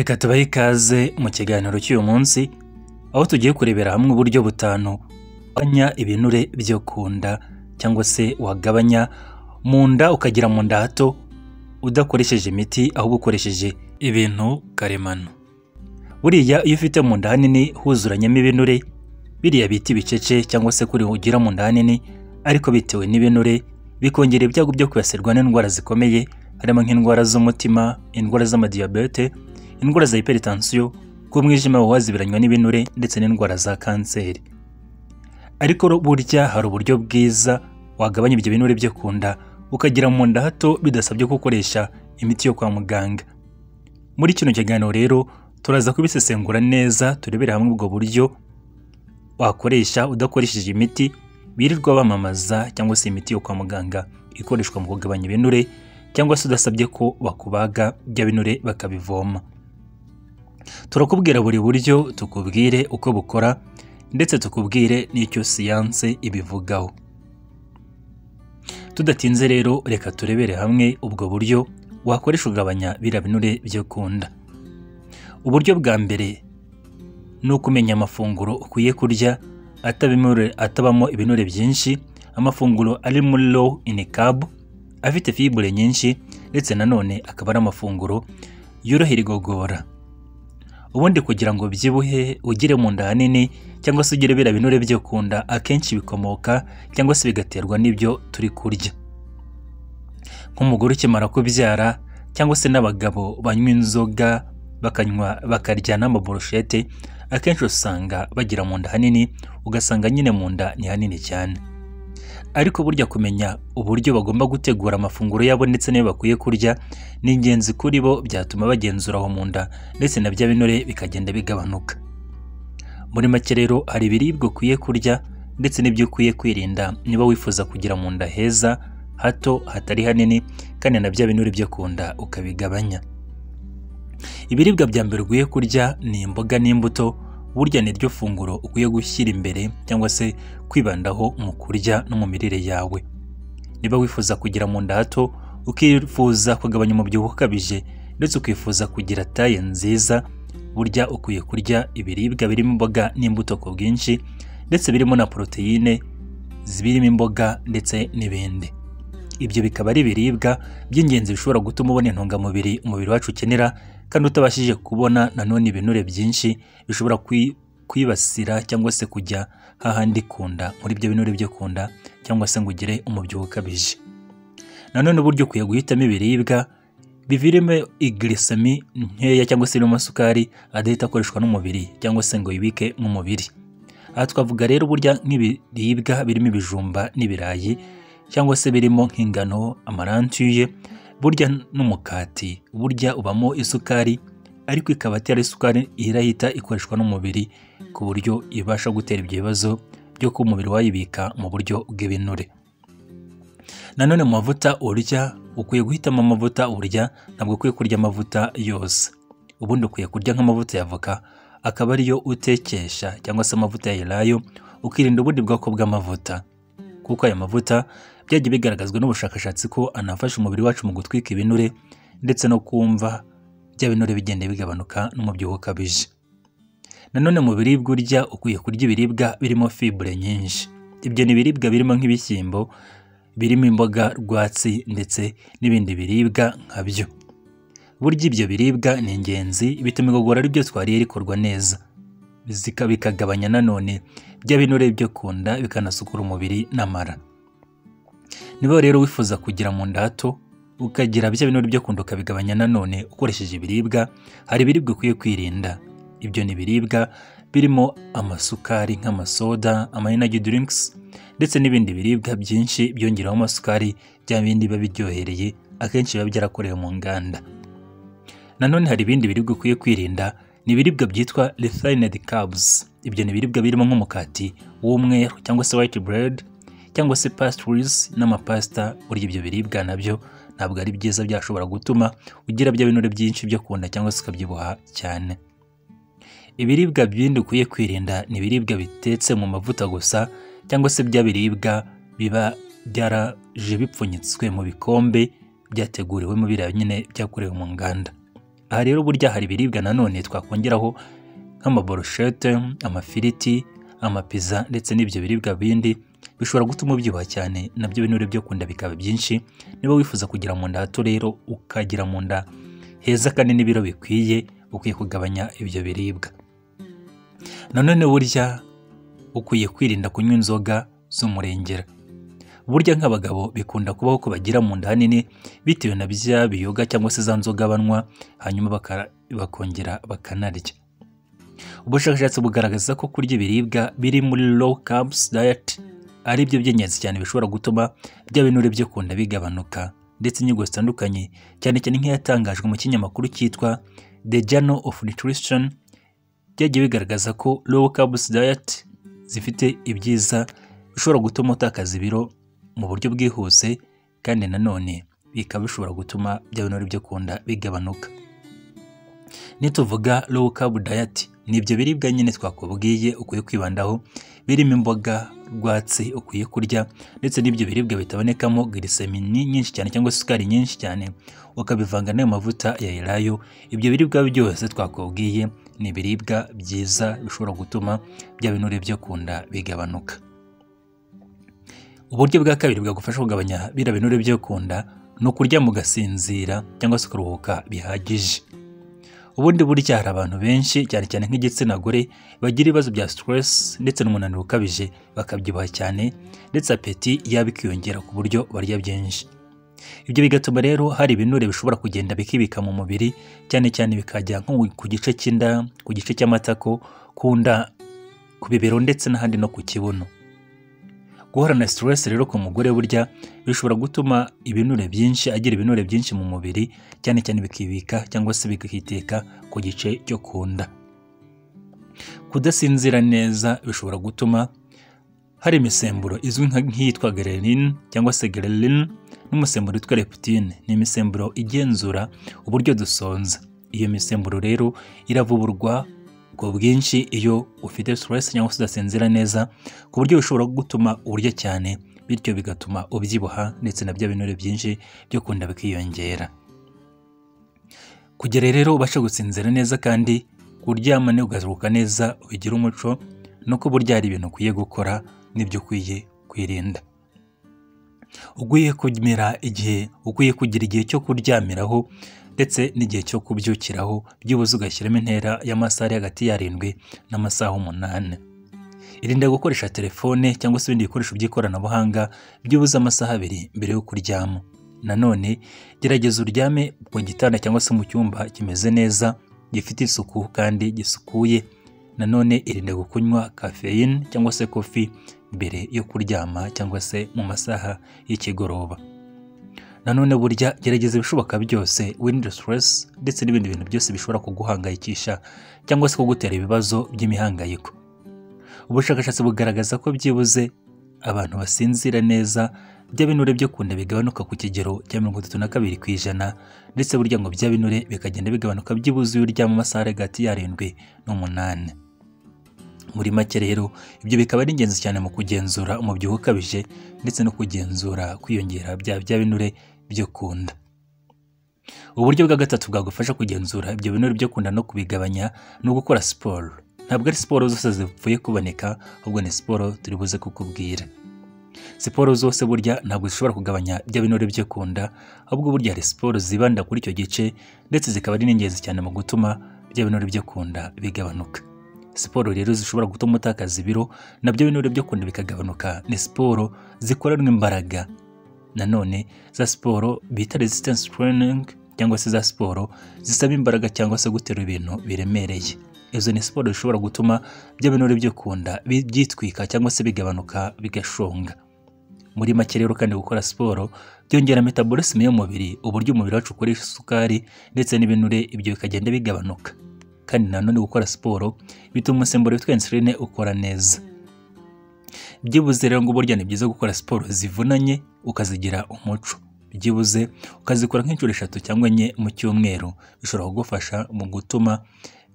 Reka tubahe ikaze mu kiganiro cy'uyu munsi, aho tugiye kurebera hamwe uburyo butanu wagabanya ibinure byo ku nda cyangwa se wagabanya mu nda ukagira mu nda hato udakoresheje imiti ahubwo ukoresheje ibintu karemano. Buriya iyo ufite mu nda hanini huzuranyemo ibinure, biriya bita ibicece cyangwa se kuri ugira mu nda hanini ariko bitewe n'ibinure, bikongera ibyago byo kwibasirwa n'indwara zikomeye harimo nk'indwara z'umutima, indwara z'amadiyabete, indwara za hypertension, kuba umwijima wawe wazibiranywe n'ibinure ndetse n'indwara za kanseri. Ariko burya hari uburyo bwiza wagabanya ibyo binure byo ku nda ukagira mu nda hato bidasabye ko ukoresha imiti yo kwa muganga. Muri kino kiganiro rero turaza kubisesengura neza, turebere hamwe ubwo buryo wakoresha udakoresheje imiti birirwa bamamaza cyangwa se imiti yo kwa muganga ikoreshwa mu kugabanya ibinure cyangwa se udasabye ko bakubaga bya binure bakabivoma. Turakubwira buri buryo, tukubwire uko bukora ndetse tukubwire n'icyo siyanse ibivugaho. Tudatinze rero reka turebere hamwe ubwo buryo wakoresha ugabanya biriya binure byo ku nda. Uburyo bwa mbere ni ukumenya amafunguro ukwiye kurya atabamo ibinure byinshi, amafunguro ari muri low in carb, afite fibre nyinshi ndetse nanone akaba ari amafunguro yorohera igogora. Ubundi kugira ngo ubyibuhe ugire mu nda hanini cyangwa se ugire biriya binure byo ku nda, akenshi bikomoka cyangwa se bigaterwa n'ibyo turi kurya. Nk'umugore ukimara kubyara cyangwa se n'abagabo banywa inzoga bakanywa bakarya n'amaboroshete, akenshi usanga bagira mu nda hanini, ugasanga nyine mu nda ni hanini cyane. Ariko burya kumenya uburyo bagomba gutegura amafunguro yabo ndetse n'ayo bakwiye kurya ni ingenzi kuri bo, byatuma bagenzura aho mu nda ndetse na bya binure bikagenda bigabanuka. Muri make rero hari ibiribwa ukwiye kurya ndetse n'ibyo ukwiye kwirinda niba wifuza kugira mu nda heza hato hatari hanini kandi na bya binure byo ku nda ukabigabanya. Ibiribwa bya mbere ukwiye kurya ni imboga n'imbuto. Burya ni ryo funguro ukwiye gushyira imbere cyangwa se kwibandaho mu kurya no mu mirire yawe. Niba wifuza kugira mu nda hato, ukifuza kugabanya umubyibuho ukabije ndetse ukifuza kugira taye nziza, burya ukwiye kurya ibiribwa birimo imboga n'imbuto ku bwinshi ndetse birimo na poroteyine zibirimo imboga ndetse n'ibindi. Ibyo bikaba ari ibiribwa by'ingenzi bishobora gutuma ubona intungamubiri umubiri wacu ukenera kandi utabashije kubona nanone ibinure byinshi bishobora kwibasira cyangwa se kujya hahandi ku nda muri ibyo binure byo ku nda cyangwa se ngo ugire umubyibuho ukabije. Nanone uburyo ukwiye guhitamo ibiribwa bivirimo iglisemi nkeya cyangwa se irimo amasukari adahita akoreshwa n'umubiri cyangwa se ngo yibike nk'umubiri. Aha twavuga rero burya nk'ibiribwa birimo ibijumba n'ibirayi cyangwa se birimo nk'ingano, amarantuye, burya n'umukati burya ubamo isukari ariko ikaba atari isukari irahita ikoreshwa n'umubiri ku buryo ibasha gutera ibyo bibazo byo kuba umubiri wayibika mu buryo bw'ibinure. Nanone mu mavuta urya ukwiye guhitamo amavuta urya, ntabwo ukwiye kurya amavuta yose. Ubundi ukwiye kurya nk'amavuta ya avoka akaba ariyo utekesha cyangwa se amavuta ya elayo, ukirinda ubundi bwoko bw'amavuta kuko aya mavuta byagiye bigaragazwa n'ubushakashatsi ko anafasha umubiri wacu mu gutwika ibinure ndetse no kumva bya binure bigenda bigabanuka n'umubyibuho ukabije. Nanone mu biribwa urya ukwiye kurya ibiribwa birimo fibre nyinshi. Ibyo ni ibiribwa birimo nk'ibishyimbo, birimo imboga rwatsi ndetse n'ibindi biribwa nkabyo. Burya ibyo biribwa ni ingenzi, bituma igogora ry'ibyo twariye rikorwa neza, bikagabanya nanone bya binure byo ku nda, bikanasukura umubiri n'amara. Niba rero wifuza kugira mu nda hato ukagira bya binure byo ku nda ukabigabanya nanone ukoresheje ibiribwa, hari ibiribwa ukwiye kwirinda. Ibyo ni ibiribwa birimo amasukari nk'amasoda, ama energy drinks ndetse n'ibindi biribwa byinshi byongeraho amasukari, bya bindi biba biryohereye akenshi biba byarakorewe mu nganda. Nanone hari ibindi biribwa ukwiye kwirinda, ni ibiribwa byitwa refined carbs. Ibyo ni ibiribwa birimo nk'umukati w'umweru cyangwa se white bread cyangwa se pastries n'amapasta. Burya ibyo biribwa nabyo ntabwo ari byiza, byashobora gutuma ugira bya binure byinshi byo ku nda cyangwa se ukabyibuha cyane. Ibiribwa bindi ukwiye kwirinda ni ibiribwa bitetse mu mavuta gusa cyangwa se bya biribwa biba byaraje bipfunyitswe mu bikombe byateguriwemo biriya nyine byakorewe mu nganda. Aha rero burya hari ibiribwa nanone twakongeraho nk'amaboroshete, amafiriti, amapiza ndetse n'ibyo biribwa bindi bishobora gutuma ubyibuha cyane, nabyo ibinure byo ku nda bikaba byinshi. Niba wifuza kugira mu nda hato rero, ukagira mu nda heza kandi n'ibiro bikwiye, ukwiye kugabanya ibyo biribwa. Nanone burya ukwiye kwirinda kunywa inzoga z'umurengera. Burya nk'abagabo bikunda kubaho ko bagira mu nda hanini bitewe na bya biyoga cyangwa se za nzoga banywa, hanyuma bakongera bakanarya. Ubushakashatsi bugaragaza ko kurya ibiribwa biri muri low carbs diet ari byo by'ingenzi cyane bishobora gutuma bya binure byo ku nda bigabanuka, ndetse inyigo zitandukanye cyane cyane nk'iyatangajwe mu kinyamakuru cyitwa The Journal of Nutrition byagiye bigaragaza ko low carbs diet zifite ibyiza bishobora gutuma utakaza ibiro mu buryo bwihuse, kandi nanone bikaba bishobora gutuma bya binure byo ku nda bigabanuka. Nituvuga low carb diet, ni ibyo biribwa nyine twakubwiye ukwiye kwibandaho, birimo imboga rwatsi ukwiye kurya, ndetse n'ibyo biribwa bitabonekamo glycémie nyinshi cyane cyangwa se isukari nyinshi cyane, ukabivanga n'ayo mavuta ya elayo. Ibyo biribwa byose twakubwiye ni ibiribwa byiza bishobora gutuma bya binure byo ku nda bigabanuka. Uburyo bwa kabiri bwagufasha kugabanya biriya binure byo ku nda ni ukurya mugasinzira cyangwa se ukaruhuka bihagije. Ubundi burya hari abantu benshi cyane cyane nk'igitsina gore bagira ibibazo bya stress ndetse n'umunaniro ukabije, bakabyibuha cyane, ndetse appétit yabo ikiyongera ku buryo barya byinshi. Ibyo bigatuma rero hari ibinure bishobora kugenda bikibika mu mubiri, cyane cyane bikajya nko ku gice cy'inda, ku gice cy'amatako, ku nda, ku bibero ndetse n'ahandi no ku kibuno. Guhorana stress rero ku mugore burya bishobora gutuma ibinure byinshi, agira ibinure byinshi mu mubiri, cyane cyane bikibika cyangwa se bikiteka ku gice cyo ku nda. Kudasinzira neza bishobora gutuma hari imisemburo izwi nk'iyitwa ghrelin cyangwa se ghrelin n'umusemburo witwa leptine. Ni imisemburo igenzura uburyo dusonza. Iyo misemburo rero iravuburwa ku bwinshi iyo ufite stress cyangwa se udasinzira neza, ku buryo bishobora gutuma urya cyane, bityo bigatuma ubyibuha ndetse na bya binure byinshi byo ku nda bikiyongera. Kugira rero ubashe gusinzira neza kandi kuryama ugaruhuka neza ubigira umuco, nuko burya hari ibintu ukwiye gukora n'ibyo ukwiye kwirinda. Ukwiye kumera igihe, ukwiye kugira igihe cyo kuryamiraho ndetse n'igihe cyo kubyukiraho, byibuze ugashyiramo intera y'amasaha ari hagati y'arindwi n'amasaha 8. Irinde gukoresha telefone cyangwa se ibindi bikoresho by'ikoranabuhanga byibuze amasaha 2 mbere yo kuryama. Nanone gerageza uryame ku gitanda cyangwa se mu cyumba kimeze neza, gifite isuku kandi gisukuye. Nanone irinde kunywa caffeine cyangwa se coffee mbere yo kuryama cyangwa se mu masaha y'ikigoroba. Nanone burya gerageza ibishoboka byose wirinde stress ndetse n'ibindi bintu byose bishobora kuguhangayikisha cyangwa se kugutera ibibazo by'imihangayiko. Ubushakashatsi bugaragaza ko byibuze abantu basinzira neza bya binure byo ku nda bigabanuka ku kigero cya 32%, ndetse burya ngo bya binure bikagenda bigabanuka byibuze iyo uryama amasaha ari hagati y'arindwi n'umunani. Muri make rero ibyo bikaba ari ingenzi cyane mu kugenzura umubyibuho ukabije ndetse no kugenzura kwiyongera bya binure byo ku nda. Uburyo bwa gatatu bwagufasha kugenzura ibyo binure byo ku nda no kubigabanya ni ugukora siporo. Ntabwo ari siporo zose zipfuye kuboneka, ahubwo ni siporo turi buze kukubwira. Siporo zose burya ntabwo zishobora kugabanya bya binure byo ku nda, ahubwo burya hari siporo zibanda kuri icyo gice ndetse zikaba ari n'ingenzi cyane mu gutuma bya binure byo ku nda bigabanuka. Siporo rero zishobora gutuma utakaza ibiro nabyo binure byo ku nda bikagabanuka ni siporo zikoranwa imbaraga. Nanone za siporo bita resistance training cyangwa se za siporo zisaba imbaraga cyangwa se guterura ibintu biremereye. Izo ni siporo zishobora gutuma bya binure byo ku nda byitwika cyangwa se bigabanuka bigashonga. Muri make rero kandi gukora siporo byongera metabolism y'umubiri, uburyo umubiri wacu ukoresha isukari ndetse n'ibinure, ibyo bikagenda bigabanuka. Kandi nanone gukora siporo bituma umusemburo witwa insuline ukora neza. Byibuze rero ngo burya ni byiza gukora siporo zivunanye ukazigira umuco. Byibuze ukazikora nk'inshuro 3 cyangwa 4 mu cyumweru, bishobora kugufasha mu gutuma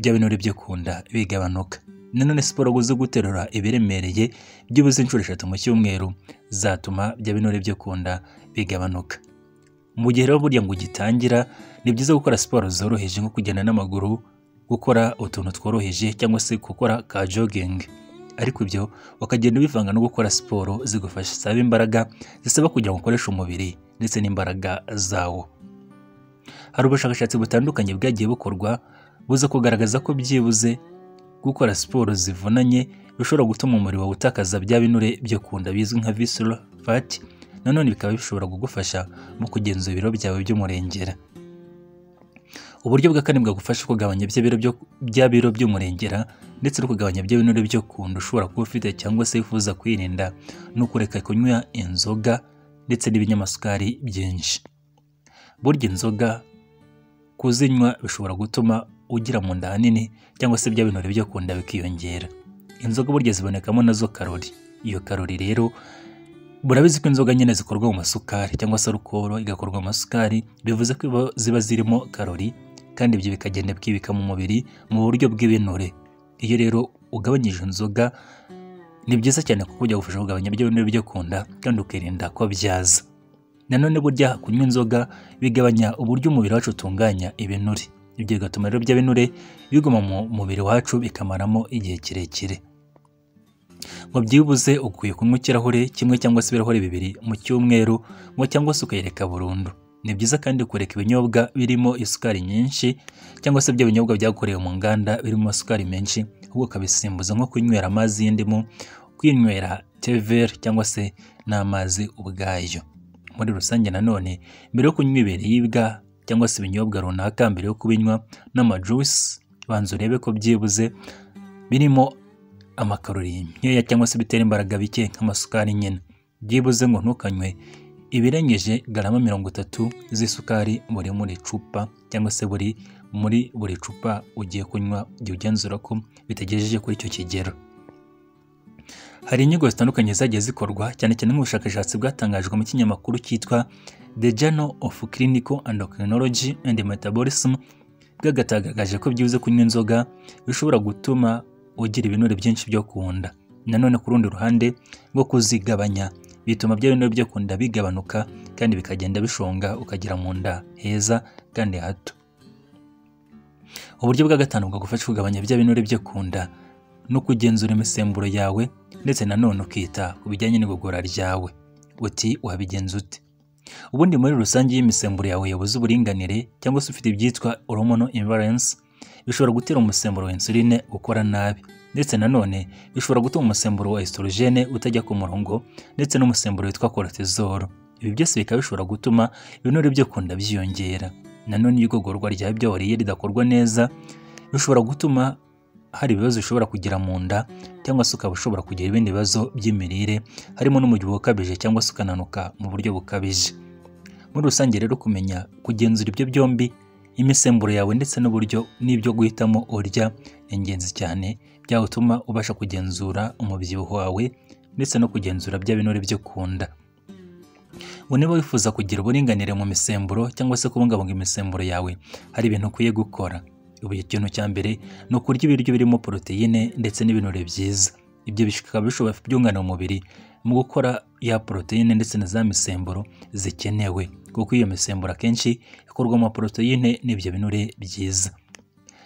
bya binure byo ku nda bigabanuka. Nanone siporo zo guterura ibiremereye byibuze inshuro 3 mu cyumweru zatuma bya binure byo ku nda bigabanuka. Mu gihe rero burya ngo ugitangira, Ni byiza gukora siporo zoroheje nko kugenda n'amaguru, gukora utuntu tworoheje cyangwa se gukora ka jogging. Ariko ibyo ukagenda ubivanga no gukora siporo zigufasha zisaba imbaraga, zisaba kugira ngo ukoreshe umubiri ndetse n'imbaraga zawo. Hari ubushakashatsi butandukanye bwagiye bukorwa buza kugaragaza ko byibuze gukora siporo zivunanye bishobora gutuma umubiri wawe utakaza bya binure byo ku nda bizwi nka visceral fat, nanone bikaba bishobora kugufasha mu kugenzura ibiro byawe by'umurengera. Uburyo bwa kane bwagufasha kugabanya bya biro by'umurengera ndetse no kugabanya bya binure byo ku nda ushobora kuba ufite cyangwa se wifuza kwirinda, ni ukureka kunywa inzoga ndetse n'ibinyamasukari byinshi. Burya inzoga kuzinywa bishobora gutuma ugira mu nda hanini cyangwa se bya binure byo ku nda bikiyongera. Inzoga burya zibonekamo nazo karori. Iyo karori rero murabizi ko inzoga nyine zikorwa mu masukari cyangwa se alukoro igakorwa mu masukari, bivuze ko ziba zirimo karori kandi ibyo bikagenda bikibika mu mubiri mu buryo bw'ibinure. Iyo rero ugabanyije inzoga ni byiza cyane kuko byagufasha kugabanya ibyo binure byo ku nda kandi ukirinda ko byaza. Nanone burya kunywa inzoga bigabanya uburyo umubiri wacu utunganya ibinure. Ibyo bigatuma rero bya binure biguma mu mubiri wacu bikamaramo igihe kirekire. Ngo byibuze ukwiye kunywa ikirahure kimwe cyangwa se ibirahure bibiri mu cyumweru, ngo cyangwa se ukayireka burundu. Ni byiza kandi kureka ibinyobwa birimo isukari nyinshi cyangwa se ibyo binyobwa byakorewe mu nganda birimo isukari menshi, ahubwo ukabisimbuza nko kunywera amazi y'indimu, kwinywera teveri cyangwa se n'amazi ubwayo. Muri rusange nanone mbere yo kunywa ibiribwa cyangwa se ibinyobwa runaka, mbere yo kubinywa n'amajuice, banza urebe ko byibuze birimo amakarori nkeya cyangwa se bitera imbaraga bike nk'amasukari nyine. Byibuze ngo ntukanywe ibirengeje garama 30 z'isukari buri muri cupa cyangwa se buri muri buri cupa ugiye kunywa, jya ugenzura ko bitagejeje kuri icyo kigero. Hari inyigo zitandukanye zagiye zikorwa cyane cyane nk'ubushakashatsi bwatangajwe mu kinyamakuru cyitwa The Journal of Clinical Endocrinology and Metabolism, bwagatangaje ko byibuze kunywa inzoga bishobora gutuma ugira ibinure byinshi byo ku nda. Nanone ku rundi ruhande rwo kuzigabanya bituma bya binure byo ku nda bigabanuka kandi bikagenda bishonga ukagira mu nda heza kandi hato. Uburyo bwa gatanu bwagufasha kugabanya bya binure byo ku nda no kugenzura imisemburo yawe ndetse nanone ukita ku bijyanye n'igogora ryawe. Uti wabigenza ute? Ubundi muri rusange iyo imisemburo yawe yabuze uburinganire cyangwa se ufite ibyitwa hormonal imbalance, bishobora gutera umusemburo wa insuline gukora nabi, ndetse nanone bishobora gutuma umusemburo wa estrogene utajya ku murongo ndetse n'umusemburo witwa cortisol. Ibi byose bikaba bishobora gutuma ibinure byo ku nda byiyongera. Nanone iyo igogorwa rya byo wariye ridakorwa neza bishobora gutuma hari ibibazo ushobora kugira mu nda cyangwa se ukaba ushobora kugira ibindi bibazo by'imirire harimo n'umubyibuho ukabije cyangwa se ukananuka mu buryo bukabije. Muri rusange rero kumenya kugenzura ibyo byombi, imisemburo yawe ndetse n'uburyo n'ibyo guhitamo urya ni ingenzi cyane, byatuma ubasha kugenzura umubyibuho wawe ndetse no kugenzura bya binure byo ku nda. Ngo niba wifuza kugira uburinganire mu misemburo cyangwa se kubungabunga imisemburo yawe, hari ibintu ukwiye gukora. Ubu ikintu cya mbere ni ukurya ibiryo birimo poroteyine ndetse n'ibinure byiza. Ibyo bikaba bishobora byunganira umubiri mu gukora ya poroteyine ndetse na za misemburo zikenewe, kuko iyo misemburo akenshi ikorwamo poroteyine n'ibyo binure byiza.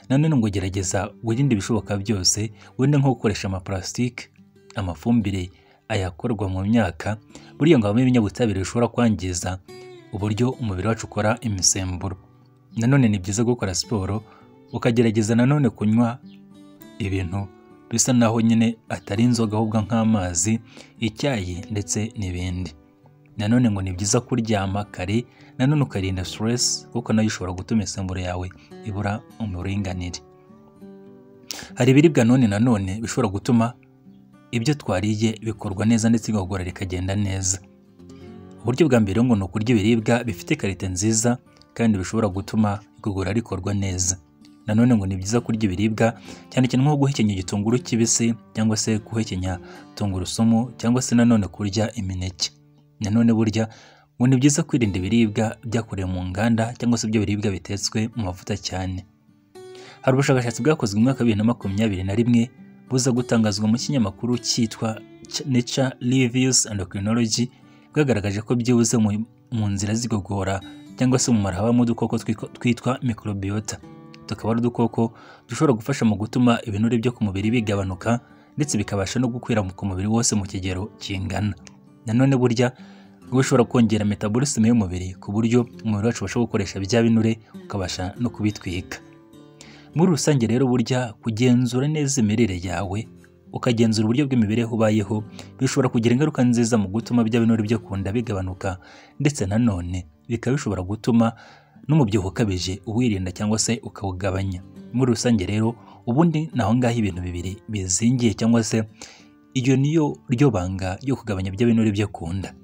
Nanone ngo gerageza wirinde ibishoboka byose, wirinde nko gukoresha amaparasitike, amafumbire ayakorwa mu myaka, buriya ngo habamo ibinyabutabire bishobora kwangiza uburyo umubiri wacu ukora imisemburo. Nanone ni byiza gukora siporo, ukagerageza nanone kunywa ibintu bisa naho nyine atari inzoga ahubwo nk'amazi, icyayi ndetse n'ibindi. Nanone ngo ni byiza kuryama kare, nanone ukarinda stress kuko nayo ishobora gutuma imisemburo yawe ibura uburinganire. Hari ibiribwa nanone bishobora gutuma ibyo twariye bikorwa neza ndetse igogora rikagenda neza. Uburyo bwa mbere ngo ni ukurya ibiribwa bifite karite nziza kandi bishobora gutuma igogora rikorwa neza. Nanone ngo ni byiza kurya ibiribwa cyane cyane nko guhekenya igitunguru kibisi cyangwa se guhekenya tungurusumu cyangwa se nanone kurya imineke. Nanone burya ngo ni byiza kwirinda ibiribwa byakorewe mu nganda cyangwa se ibyo biribwa bitetswe mu mavuta cyane. Hari ubushakashatsi bwakozwe mu mwaka wa 2021 buza gutangazwa mu kinyamakuru cyitwa Nature Reviews Endocrinology, bwagaragaje ko byibuze mu nzira z'igogora cyangwa se mu mara habamo udukoko twitwa microbiota, tukaba ari udukoko dushobora gufasha mu gutuma ibinure byo ku mubiri bigabanuka ndetse bikabasha no gukwira ku mubiri wose mu kigero kingana. Nanone burya ushobora kongera metabolism y'umubiri ku buryo umubiri wacu ubasha gukoresha bya binure ukabasha no kubitwika. Muri rusange rero burya kugenzura neza imirire yawe, ukagenzura uburyo bw'imibereho ubayeho, bishobora kugira ingaruka nziza mu gutuma bya binure byo ku nda bigabanuka, ndetse nanone bikaba bishobora gutuma n'umubyibuho ukabije uwirinda cyangwa se ukawugabanya. Muri rusange rero ubundi naho ngaho ibintu bibiri bizingiye cyangwa se iyo niyo ryo banga ryo kugabanya bya binure byo ku nda.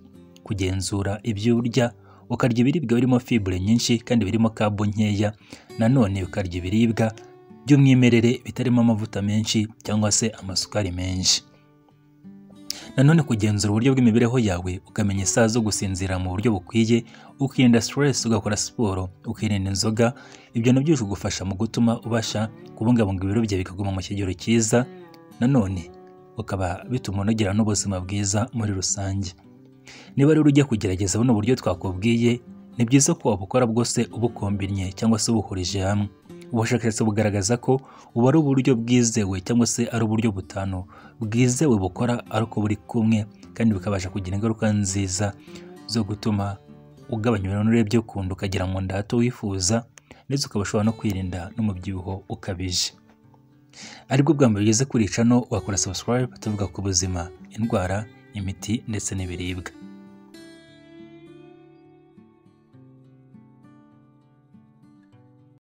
Kugenzura ibyo urya, ukarya ibiribwa birimo fibre nyinshi kandi birimo kabo nkeya, nanone ukarya ibiribwa by'umwimerere bitarimo amavuta menshi cyangwa se amasukari menshi. Nanone kugenzura uburyo bw'imibereho yawe, ukamenya isaha zo gusinzira mu buryo bukwiye, ukirinda stress, ugakora siporo, ukirinda inzoga, ibyo nabyo bigufasha mu gutuma ubasha kubungabunga ibiro byawe bikaguma mu kigero cyiza, nanone ukaba bituma unagira n'ubuzima bwiza muri rusange. Niba rero ujya kugerageza buno buryo twakubwiye, ni byiza ko wabukora bwose ubukombinnye cyangwa se ubuhurije hamwe. Ubushakashatsi bugaragaza ko ubu ari uburyo bwizewe cyangwa se ari uburyo butanu bwizewe bukora ariko buri kumwe, kandi bukabasha kugira ingaruka nziza zo gutuma ugabanya ibinure byo ku nda ukagera mu nda hato wifuza, ndetse ukaba ushobora no kwirinda n'umubyibuho ukabije. Aribwo bwa mbere ugeze kuri channel, wakora subscribe, tuvuga ku buzima, indwara, imiti ndetse n'ibiribwa.